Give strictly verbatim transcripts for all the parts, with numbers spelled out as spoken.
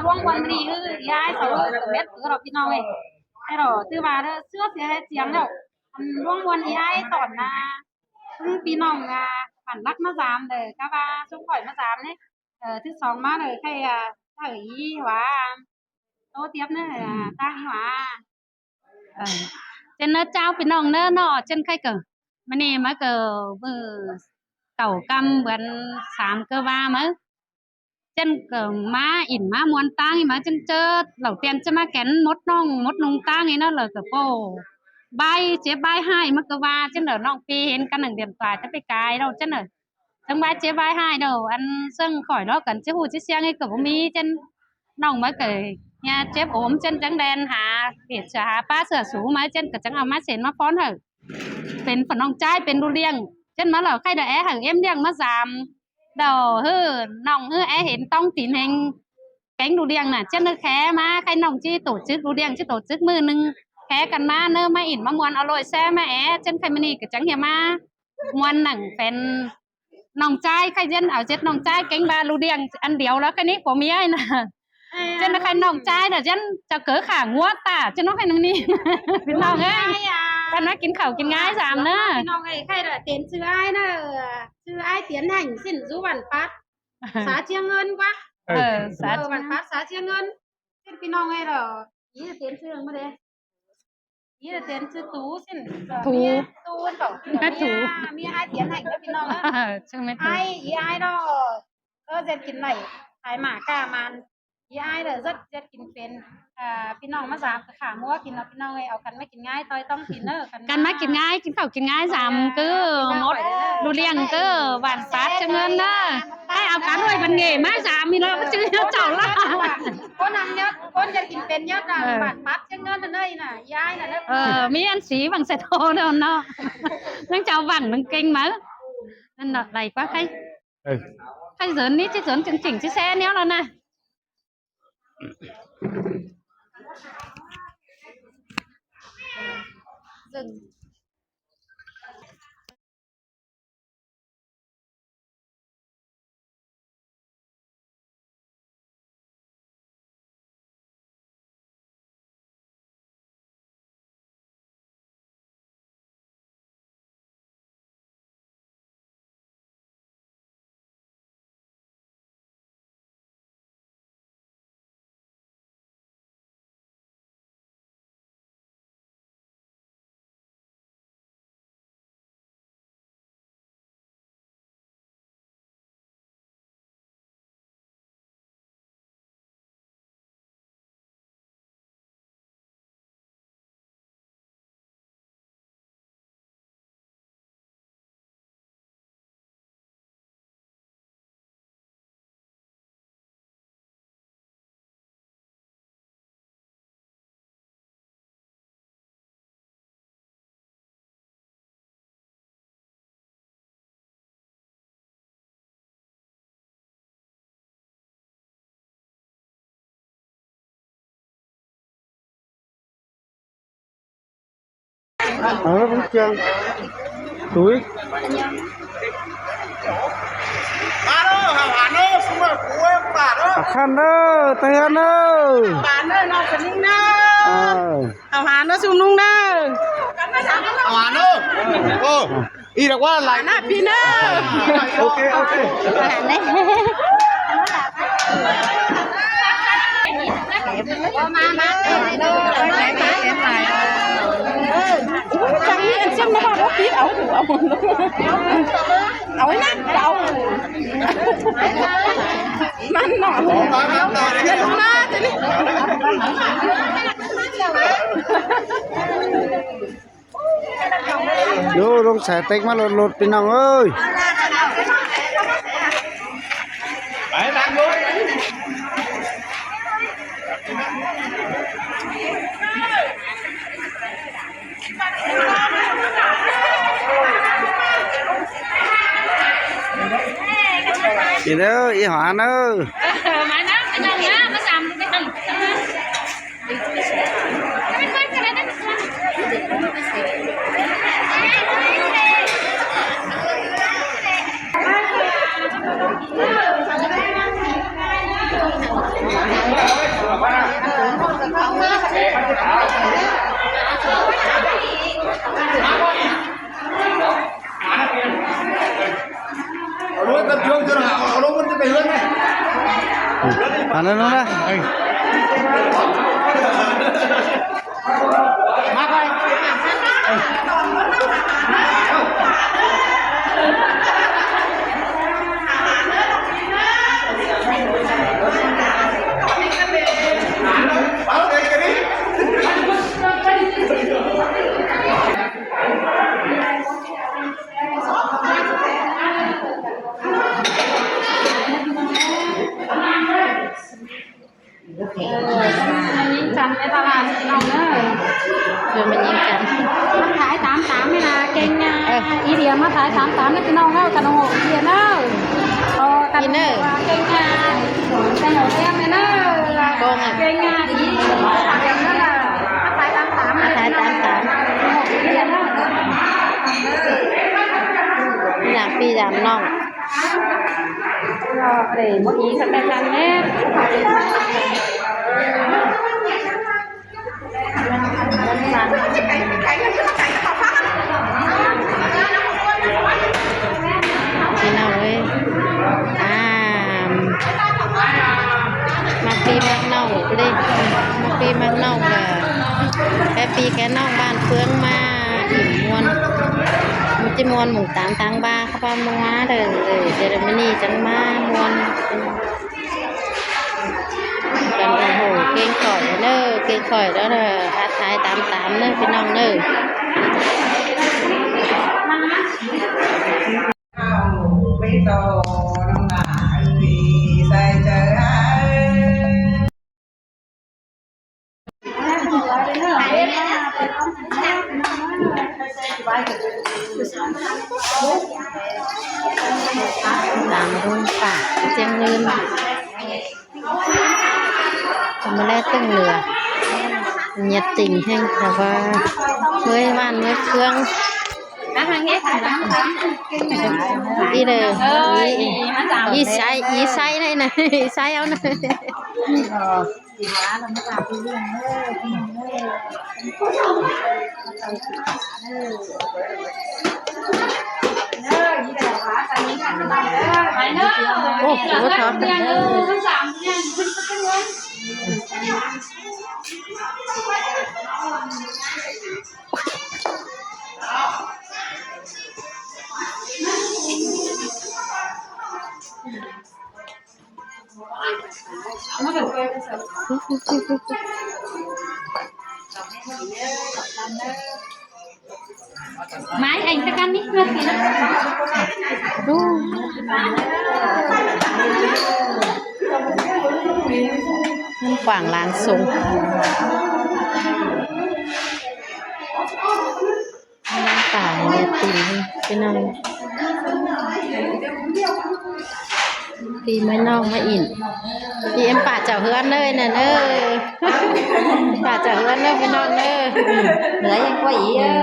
ꞌLuống ꞌmuôn đi ꞌhứ, ꞌi ái sau ꞌhứ, mết ꞌhứ ꞌlẹo ꞌpi ꞌnọng ꞌlẹo. Thế ꞌlẹo, ꞌtứ ꞌva ꞌlẹo, ꞌsứa sia ꞌhê siêng ꞌlẹo. Ăn ꞌluống ꞌmuôn ꞌi ái tỏn ꞌná. ꞌPứng ꞌpi ꞌnọng, à, bản lắc ꞌmá dăm đảy, cá ꞌva súng khỏi ꞌmá dăm ꞌnị. Ờ, thứ song ꞌmá đảy, khay, à, thử ý hua. Tô tiếp ꞌnị, à, ꞌtáng ý hua. Ờ. ꞌChớ ꞌnớ ꞌcháo ꞌpi ꞌnọng ꞌnớ ꞌnọ, ꞌchớ khay ꞌcọ. ꞌMự ꞌnị ꞌmá ꞌcọ ꞌmự cảu ꞌcắm bươn sam ꞌcọ ꞌva ꞌmá. ꞌChớ ꞌcọ ꞌmá ỉn ꞌmá ꞌmuôn ꞌtáng ꞌnị ꞌmá ꞌchớ ꞌchớ lảu tiên ꞌchớ ꞌmá kén mốt ꞌnọng mốt ꞌnọng ꞌtáng ꞌnị ꞌnớ ꞌlẹo ꞌcọ ꞌpộ. Bái chếp bái ꞌhại ꞌmá ꞌcọ ꞌva ꞌchớ ꞌnớ ꞌnọng ꞌpi hên căn nẳng điện thoại ꞌchớ ꞌpi cai ꞌlẹo ꞌchớ ꞌnớ. Chắng bái chếp bái ꞌhại ꞌlẹo, ăn ꞌsướng khỏi ꞌló căn ꞌchớ ꞌhụ ꞌchớ siêng ꞌnị ꞌcọ ꞌmí ꞌchớ ꞌnọng ꞌmá ꞌcọ ꞌnhá chếp ôm ꞌchớ chắng đen hả, ꞌviạk sia hả ꞌpá sia sú ꞌmá ꞌchớ ꞌcọ chắng au ꞌmá sến ꞌmá phón hảư. Pên phả ꞌnọng ꞌchái pên ꞌlu ꞌliệng. ꞌChớ ꞌmá ꞌlẹo khay đảy é hảư ꞌếm ꞌliệng ꞌmá dăm. Đảy ꞌhứ ꞌnọng ꞌhứ é hên ꞌtóng tin hên kéng ꞌlu ꞌliệng ꞌnạ. ꞌChớ ꞌnớ khé ꞌmá khay ꞌnọng ꞌchí tổ chức ꞌlu ꞌliệng ꞌchí tổ chức ꞌmự ꞌnưng. Khé căn ꞌmá ꞌnớ ꞌmá ỉn ꞌmá ꞌmuôn au ꞌlội ꞌsớ ꞌmá é. ꞌChớ khay ꞌmự ꞌnị ꞌcọ chắng ꞌhiê ꞌmá ꞌmuôn nẳng pên ꞌnọng ꞌchái khay ꞌdệt au ꞌdệt ꞌnọng ꞌchái kéng ꞌva ꞌlu ꞌliệng ăn điêu ꞌlẹo khay ꞌnị ꞌpọ ꞌmí ꞌnạ. ꞌChớ ꞌnớ khay ꞌnọng ꞌchái ꞌnạ ꞌdệt chảu ꞌcọ khả ꞌngúa ta ꞌchớ ꞌnớ khay ꞌnọng ꞌnị. ꞌPi ꞌnọng ơi. Căn ꞌmá kin khảu kin ꞌngái dăm ꞌnớ. ꞌPi ꞌnọng ơi, khay ꞌlẹo tiên sư ái ꞌnớ, sư ái Tiến Hành ꞌsịn dú bản Pát, xã Chiêng Ngân ꞌquá. Ờ, xã Ờ, bản Pát xã Chiêng Ngân. ꞌSịn ꞌpi ꞌnọng ơi ꞌlẹo, ý là tiên sư ꞌmá đé. Ý là tiên sư Tú ꞌsịn. Tú. Mía Tú ꞌnớ ꞌcọ. Tú. Mía, mía ái Tiến Hành ꞌnớ ꞌpi ꞌnọng ơi. Ờ, chắng mết Tú. Ái, ý ái ꞌlẹo. Ơ, ꞌdệt kin đảy, thái mả cá màn. Ý ái ꞌlẹo rất ꞌdệt kin pên. À, ꞌpi ꞌnọng ꞌmá dăm ꞌcọ khả ꞌngúa kin ꞌnớ ꞌpi ꞌnọng ơi, au căn ꞌmá kin ꞌngái ꞌtoi ꞌtóng kin ꞌnớ, căn ꞌmá kin ꞌngái, kin khảu kin ꞌngái dăm ꞌcọ mốt ꞌlu ꞌliệng ꞌcọ bản Pát Chiêng Ngân ꞌnớ. Khay au căn ꞌlội bản nghỉ ꞌmá dăm ꞌmí ꞌlẹo ꞌmá chứ ꞌnhó chảu ꞌlẹo. Cô năm nhất, cô ꞌdệt kin pên nhất là bản Pát Chiêng Ngân ꞌnớ ꞌnị ꞌnạ, ý ái ꞌnớ. Ờ, ꞌmí ăn sí bằng xe thô đâu ꞌnớ. ꞌNhắng chảu bằng nẳng kéng ꞌmá. ꞌNặn ꞌnớ, đảy ꞌquá khay. Ừ. Khay dớn ꞌnị ꞌchí dớn chương trình ꞌchí ꞌsớ ꞌnéo ꞌlẹo ꞌnạ. Dừng. Ờ, ꞌpứng ꞌchương. Túi. Hảo hán ơi, ꞌsúm ꞌmá cú ơi, ꞌpá ơi. À, khăn ơi, tơ hên ơi. Hảo hán ơi, ꞌnọng ꞌsúm ꞌnung ꞌnớ. Ờ. Hảo hán ơi, ꞌsúm ꞌnung ꞌnớ. Hảo hán ơi. Ơ. Ý là quá lành. Hảo hán ꞌpi ꞌnớ. Ok, ok. Hảo hán đấy. Ơ, má, má. Ơ, má, má. Ơ, chẳng biết ăn xem nó vào đó tí, áo, áo. Áo ấy nhá, áo. Má nó. Má, thế đi. Dú, ꞌlống sải tếc ꞌmá ꞌlột ꞌlột, ꞌpi ꞌnọng ơi. Đi đó, ý họa nữa. Ăn nó nó. Chăm cái tao làm cho tao nữa. Rồi mình nhìn chăm. Thái tám tám này là kênh, à, ý điểm mà Thái tám tám này, cái nông hộ, cái nông hộ kia nữa. Ờ, cái nông hộ, à, kênh, à, kênh nông hộ em này nữa. Là kênh, à, ý điểm đó là Thái tám tám này, Thái tám tám. Nông hộ kia nữa. Giảm phi giảm nông. Để một ý thật là căng đấy. Chị nào ấy. À, ꞌmặc ꞌpi ꞌmặc ꞌnọng ꞌlế. ꞌMặc ꞌpi ꞌmặc ꞌnọng ꞌlẹ. Ké ꞌpi ké ꞌnọng bản ꞌphướng ꞌmá ỉm ꞌmuôn. ꞌMắn ꞌchí ꞌmuôn mùng tám tháng ba khắp ꞌmá ꞌmá đơ. Đơ, Jeremani chắng ꞌmá ꞌmuôn. Cần ủng hộ kênh khỏi ꞌnớ, kênh khỏi đó là Thái tám tám ꞌnớ, ꞌpi ꞌnọng ꞌnớ. Tám ꞌhướn pả ꞌchương ꞌhướn. Chăm ꞌmá ꞌlé ꞌtếng lửa. Nhiệt tình ꞌhéng, ꞌva ꞌmới bản ꞌmới ꞌphướng. Đi đơ. Đi, đi sai, đi sai ꞌnị ꞌnị, đi sai au ꞌnị. Ô, ủa, thỏ. Mai anh ta căn ní, ngất kì. Đu. Quảng làng súng. Tả nhiệt tình, cái này. Đi ꞌmới ꞌnọng ꞌmá ỉn. Đi em pả chảu ꞌhướn ơi nè ꞌnớ. Pả chảu ꞌhướn ơi ꞌpi ꞌnọng ꞌnớ. Lới ꞌquá ꞌí ơi.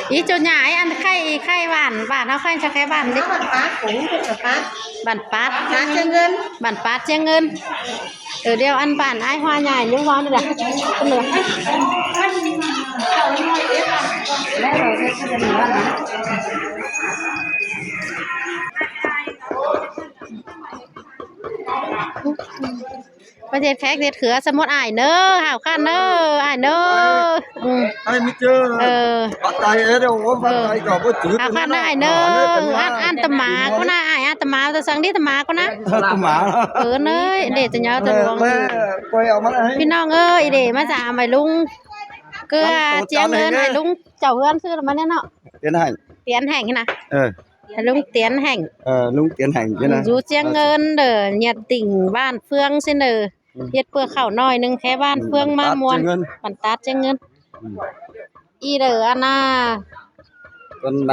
Ý ꞌchu nhà ꞌi ăn khay, khay bản, bản ꞌnị khay ꞌchu khay bản đi. Bản pát, bản pát. Bản pát. Pát ꞌchương ꞌngớn. Bản pát ꞌchương ꞌngớn. Ờ, điêu ăn bản ai hoa nhài nhú hoa đi đà. Con lửa. Có thiệt khách thiệt khứa sắm mốt ải ꞌnớ, hảo khăn ꞌnớ, ải ꞌnớ. Ừ. Ai mới chưa? Ờ. Bắt tay ấy đâu, có bắt tay cả có chữ. Hảo khăn ꞌnớ ải ꞌnớ. Ăn, ăn tơm má ꞌcọ ꞌnớ, ải ăn tơm má, tơm săng đi tơm má ꞌcọ ꞌnớ. Tơm má. Ờ, ꞌnớ, để tơm nhau tơm luông. Quay áo mắt ấy. ꞌPi ꞌnọng ơi, để ꞌmá dăm ải ꞌlung. Cứ, à, ꞌchương ꞌngớn ải ꞌlung chảu ꞌhướn ꞌsứ ꞌmá ꞌnị ꞌnớ. Tiến hành. Tiến hành ꞌnớ. Ờ. Ải ꞌlung Tiến hành. Ờ, ꞌlung Tiến hành thế này. Dú ꞌchương ꞌngớn đơ, nhiệt tình bản ꞌphướng ꞌsứ đơ. Ừ. Hiết ꞌpưa khảu ꞌnọi ꞌnưng khé bản ꞌphướng ꞌmá ꞌmuôn. Bản tát ꞌchương ꞌngớn. Ừ. Ý đơ ăn à.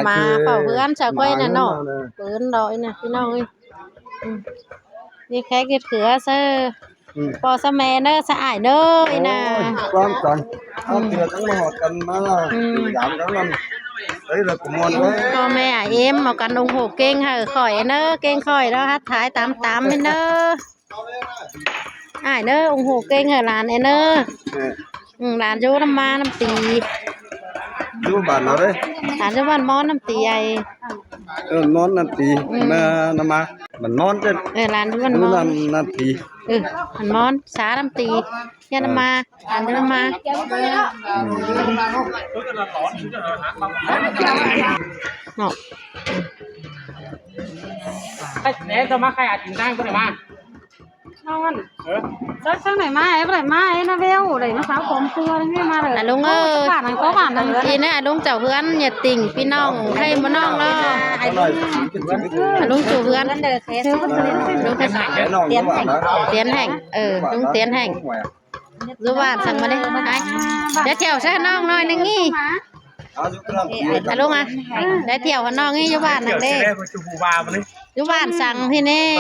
Má khảu ꞌhướn chảu quay nè ꞌnớ. Bớn đói nè, ꞌpi ꞌnọng ơi. Ừ. Đi khé kiệt khứa ꞌsứ. Ừ. Pò ꞌsứ ꞌme ꞌnớ, ꞌsứ ải ꞌnớ, ꞌi nà. Ôi, quan trọng. Ừ. Ăn tiệc cắn mà họ cần mà. Ừ. Dám cắn lắm. Đấy là của Muôn đấy. ꞌPo ꞌme ꞌa ꞌếm au căn ủng hộ kênh hảư khỏi ꞌnớ, kênh khỏi đó hát thái tám tám ꞌnớ. Ai ꞌnớ ủng hộ kênh hảư lan ꞌnớ. Ừ. Ừ, lan dú ꞌnặm ꞌmá ꞌnặm tí. Dú bản nào đấy? Lan dú bản ꞌmón ꞌnặm tí ai. Ừ, ꞌmón ꞌnặm tí. Ừ. Mà, nó mà. Bản ꞌmón chứ. Ừ, lan dú bản ꞌmón. Dú ꞌnặm, ꞌnặm tí. Ừ, bản ꞌmón, xã ꞌnặm tí. Nhá ꞌnặm ꞌmá. Ăn ꞌnớ ꞌmá. Nó. Để cho má khai hạt chính sang có thể mà. Ngon. Ừ. Chắc sáng này má ấy, bữa nay má ấy nó béo, đảy nó sáo cốm cua, nó nghe má rồi. À, ꞌlung ơi. Có bản này, có bản này. Đi nè, ꞌlung chào hươn, nhiệt tình, ꞌpi ꞌnọng, hay ꞌmá ꞌnọng lo. À, ꞌlung chủ hươn. ꞌLung Tiến Hạnh. Tiến Hạnh. Ừ, ꞌlung Tiến Hạnh. Dú bản săng ꞌmá đi. Ai. Giới thiệu ꞌsớ ꞌnọng ꞌnọi ꞌnưng ꞌí. À, ꞌlung à. Giới thiệu ꞌnọng ꞌí dú bản săng đi. Dú bản săng ꞌhị ꞌnị.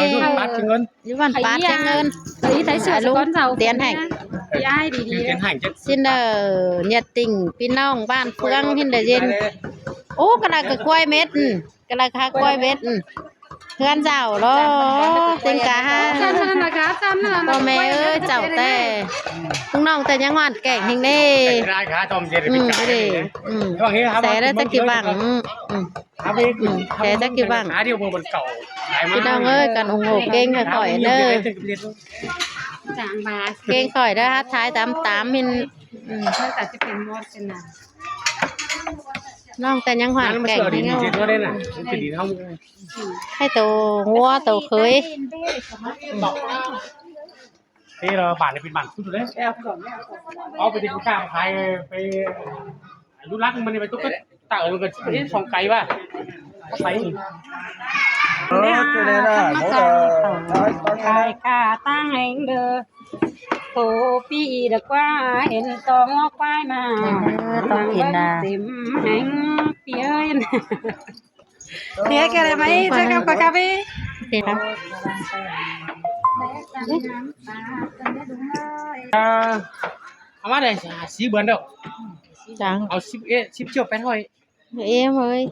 Dú bản Pát Chén Ngơn. Ý thấy sửa à, ꞌlung con giàu Tiến Hạnh. Thì ai đi đi. Tiến Hạnh chứ. Xin đờ nhiệt tình ꞌpi ꞌnọng bản Phương xin đờ dên. Ú, cái này cái quay mết. Cái là khá quay bết. Ừ. Hươn dảo lo. Tên cá ha. Chăn, chăn, chăn, chăn, chăn. Ôi mẹ ơi, chảo tè. Tung nong tè nhá hoàn cảnh hình nê. Cái khá tòm dệt. Ừ, cái gì? Ừ. Xe đó chắc kì bằng. Ừ. Ừ. Xe chắc kì bằng. Khá điều mà mình cẩu. ꞌPi ꞌnọng ơi, căn ủng hộ kênh hảư khỏi ꞌnớ. Kênh khỏi đó hát thái tám tám mình. Ừ. ꞌNọng tè nhá hoàn cảnh hình nê. Hay tổ ngúa tổ khới. Thế là bản này phiên bản cũ rồi đấy. Có phải đi kiểm tra phải phải lũ lắc mình phải tốt kết tạo gần phải phòng cày ba. Phải. Ờ, cái này là nó là cái cả tăng anh đờ. Tổ pi đã qua hên tong quái mà. Ờ, tong hên à. Tìm hành pi ơi. Thế kia là mấy chắc không có cà phê. Thế hả? À, à, mà đây, à, xí bướn đâu. Chẳng. Ờ, xí, ê, xí triệu pét thôi. Em ơi.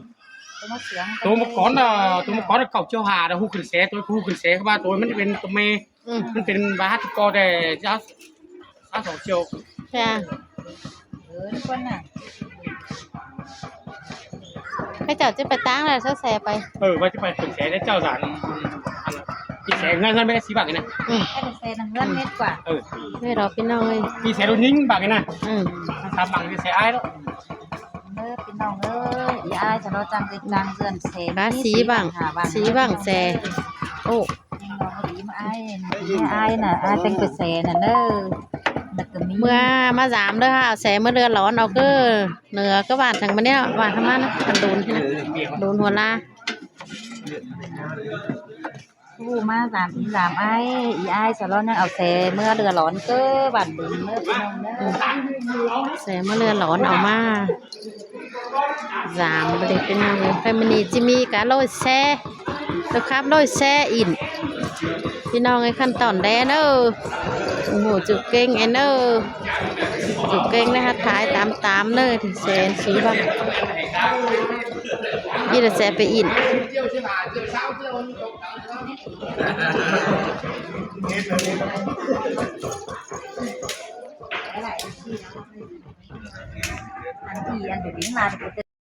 Tôi một con là, tôi một con là cậu châu Hà, là hú khửn xé, tôi hú khửn xé, ba tôi mới bên tôi mê. Ừ. Nó tên bà hát cho cô để giáo, giáo sáu triệu. Thế à? Cái chảo chứ phải táng là sao xe phải. Ừ, bà chứ phải khửn xé để chào giản. Cái xe ngăn ngăn mấy cái xí bạc này. Ừ. Cái xe là ngăn hết quả. Ừ. Đây đó ꞌpi ꞌnọng ơi. Cái xe đồ nhính bạc này nè. Ừ. Nó sắm bằng cái xe ai đó. Nơ ꞌpi ꞌnọng ơi, ꞌi ai cho nó chăm cái chăm dần xe. Bá xí bảng, xí bảng xe. Ô. Ai nè, ai tên cái xe nè, nơ. Bật cái mi. ꞌMưa ꞌmá dám đớ ha, xe ꞌmưa lưa lón au cứ. Nưa cứ bản thẳng ꞌmưa ꞌnị, bản thẳng ꞌmá ꞌnị. Đốn thế này. Đốn hua la. Ú, ꞌmá dám, dám ai, ꞌi ai, sau lo ꞌnhắng au xe ꞌmưa lưa lón ꞌcọ bản bưng ꞌmưa ꞌpi ꞌnọng ꞌnớ. Ừ. Xe ꞌmưa lưa lón au ꞌmá. Dám báu đảy ꞌpi ꞌnọng ơi. Phải ꞌmưa ꞌnị ꞌchí ꞌmí cá ꞌlội xe. Tôi khắp ꞌlội xe ỉn. ꞌPi ꞌnọng ơi khăn tỏn đen ơ. Ủng hộ chủ kênh ên ơ. Chủ kênh ꞌnớ hát thái tám tám ꞌnớ. Thì xe ên xí băng. Đi là xe phải ỉn.